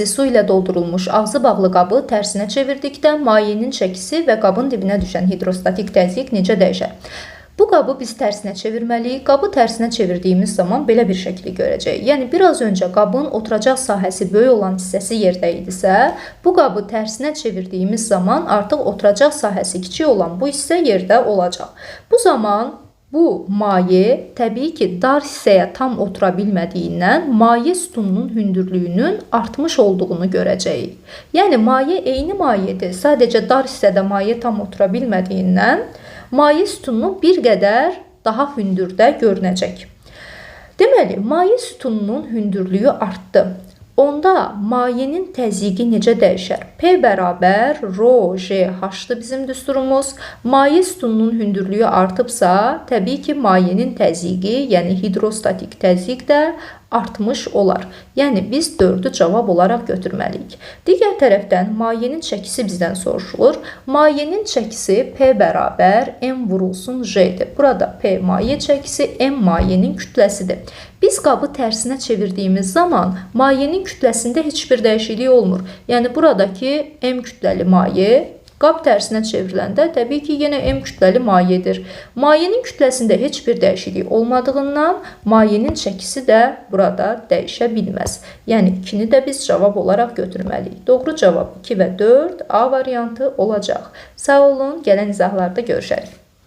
Su ilə doldurulmuş ağzı bağlı qabı tərsinə çevirdikdə mayenin çəkisi və qabın dibinə düşən hidrostatik təzyiq necə dəyişər? Bu qabı biz tərsinə çevirməliyik. Qabı tərsinə çevirdiyimiz zaman belə bir şəkli görəcəyik. Yəni biraz öncə qabın oturacaq sahəsi böyük olan hissəsi yerdə idisə, bu qabı tərsinə çevirdiyimiz zaman artıq oturacaq sahəsi kiçik olan bu hissə yerdə olacaq. Bu zaman bu maye təbii ki, dar hissəyə tam otura bilmədiyindən maye sütununun hündürlüyünün artmış olduğunu görəcəyik. Yəni maye eyni mayedir. Sadəcə dar hissədə maye tam otura bilmədiyindən maye sütununu bir qədər daha hündürdə görünəcək. Deməli, maye sütununun hündürlüyü artdı. Onda mayenin təzyiqi necə dəyişər? P bərabər rho J H-dır bizim düsturumuz. Maye sütununun hündürlüyü artıbsa, təbii ki, mayenin təzyiqi, yəni hidrostatik təzyiq də artmış olar. Yəni biz 4-ü cavab olaraq götürməliyik. Digər tərəfdən mayenin çəkisi bizdən soruşulur. Mayenin çəkisi P bərabər M vurulsun J-dir. Burada P maye çəkisi, M mayenin kütləsidir. Biz qabı tərsinə çevirdiyimiz zaman mayenin kütləsində heç bir dəyişiklik olmur. Yəni buradakı M kütləli maye qab tərsinə çevriləndə təbii ki, yenə M kütləli mayedir. Mayenin kütləsində heç bir dəyişiklik olmadığından mayenin çəkisi də burada dəyişə bilməz. Yəni 2-ni də biz cavab olaraq götürməliyik. Doğru cavab 2 və 4 A variantı olacaq. Sağ olun, gələn izahlarda görüşərik.